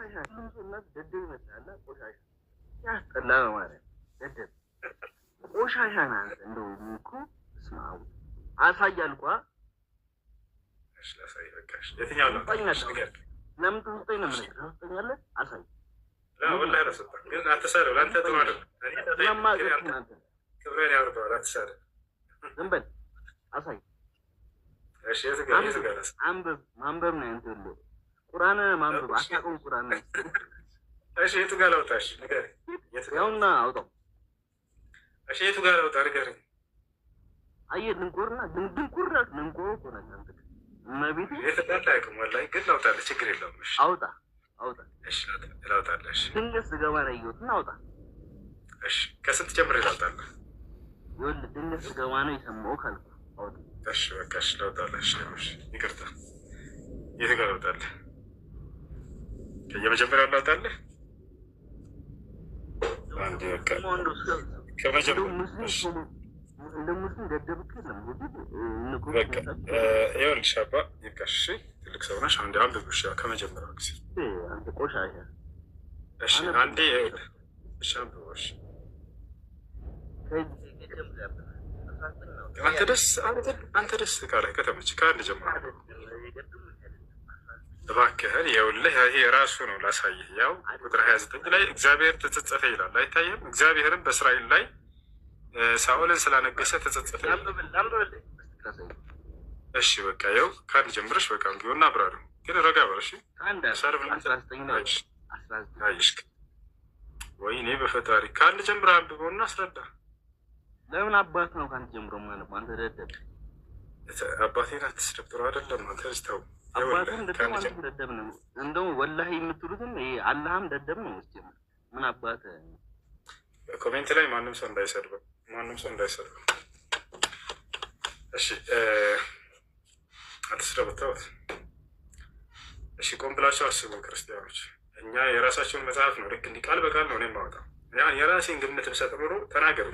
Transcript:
ቆሻሻ ሁሉም ሰው እናት ደደብ ይመስላል። ቆሻሻ ያስጠላ ነው ማለት ደደብ ቆሻሻ ነህ አንተ። እንደው እኮ እስማ አሳይ አልኳ። እሺ ላሳይ፣ በቃ እሺ። የትኛው ነው? ለምን ትስጠኝ ነው የምነግርህ። ትሰጠኛለህ? አሳይ። ወላሂ አላሰጠህም፣ ግን አትሳደብ። ለአንተ ጥሩ አይደለም። ክብሬን ያወርደዋል። አትሳደብ። ዝም በል አሳይ። እሺ የት ጋር የት ጋር ላሳይ? አንብብ። ማንበብ ነው ያንተ ያለው ቁርአን ማንበብ አታውቀውም። ቁርአን እሺ የቱ ጋር ላውጣ? እሺ ንገረኝ። ያውና አውጣው። እሺ የቱ ጋር ላውጣ? ንገረኝ። አየህ ድንቁርና ድንቁርና ድንቁር እኮ ነህ አንተ። እመቤቴ የተጣላ አያውቅም ወላሂ፣ ግን ላውጣልህ፣ ችግር የለውም። እሺ አውጣ አውጣ። እሺ ላውጣልህ። እሺ ድንገት ስገባ ነው ያየሁትና አውጣ። እሺ ከስንት ጀምሬ ላውጣልህ? ይኸውልህ ድንገት ስገባ ነው የሰማሁህ ካልኩህ አውጣ። እሺ በቃ እሺ ላውጣልህ። እሺ እሺ ይቅርታ። የቱ ጋር ላውጣልህ? ከየመጀመሪያው ላውጣልህ? አንዴ በቃ ከመጀመሪያው እንደ ሙስሊም ደደብ እኮ የለም። በቃ ይኸውልሽ አባ ይብቃሽ። እሺ ትልቅ ሰው ነሽ። አንዴ አንብብ። እሺ ከመጀመሪያው ጊዜ አንተ ቆሻሻ። እሺ አንዴ እሺ አንብበው። እሺ አንተ ደስ አንተ ደስ ካለህ ከተመቸህ ከአንድ ጀምሮ እባክህን። ይኸውልህ ይሄ ራሱ ነው ላሳይህ። ያው ቁጥር 29 ላይ እግዚአብሔር ተጸጸተ ይላል፣ አይታየም? እግዚአብሔርም በእስራኤል ላይ ሳኦልን ስላነገሰ ተጸጸተ ይላል። እሺ በቃ ይኸው ከአንድ ጀምረሽ በቃ ቢሆን አብራሪው ግን ረጋ በል እሺ። ወይኔ በፈጣሪ ከአንድ ጀምረህ አንብበውና አስረዳ። ለምን አባት ነው ከአንድ ጀምሮ ማለት አንተ ደደብ። አባቴን አትስደብ፣ ጥሩ አይደለም። አንተ ልጅ ተው። አባትህም ደደብ አንተም ደደብ ነው። እንደውም ወላሂ የምትሉትም ይሄ አላህም ደደብ ነው። እስኪ ምን አባት comment ላይ ማንም ሰው እንዳይሰድበው፣ ማንም ሰው እንዳይሰድበው። እሺ አትስደቡት፣ ተውት። እሺ ቆም ብላችሁ አስቡ ክርስቲያኖች። እኛ የራሳቸውን መጽሐፍ ነው ልክ እንዲህ ቃል በቃል ነው እኔ የማወጣው። የራሴን ግምት ብሰጥ ኖሮ ተናገሩ።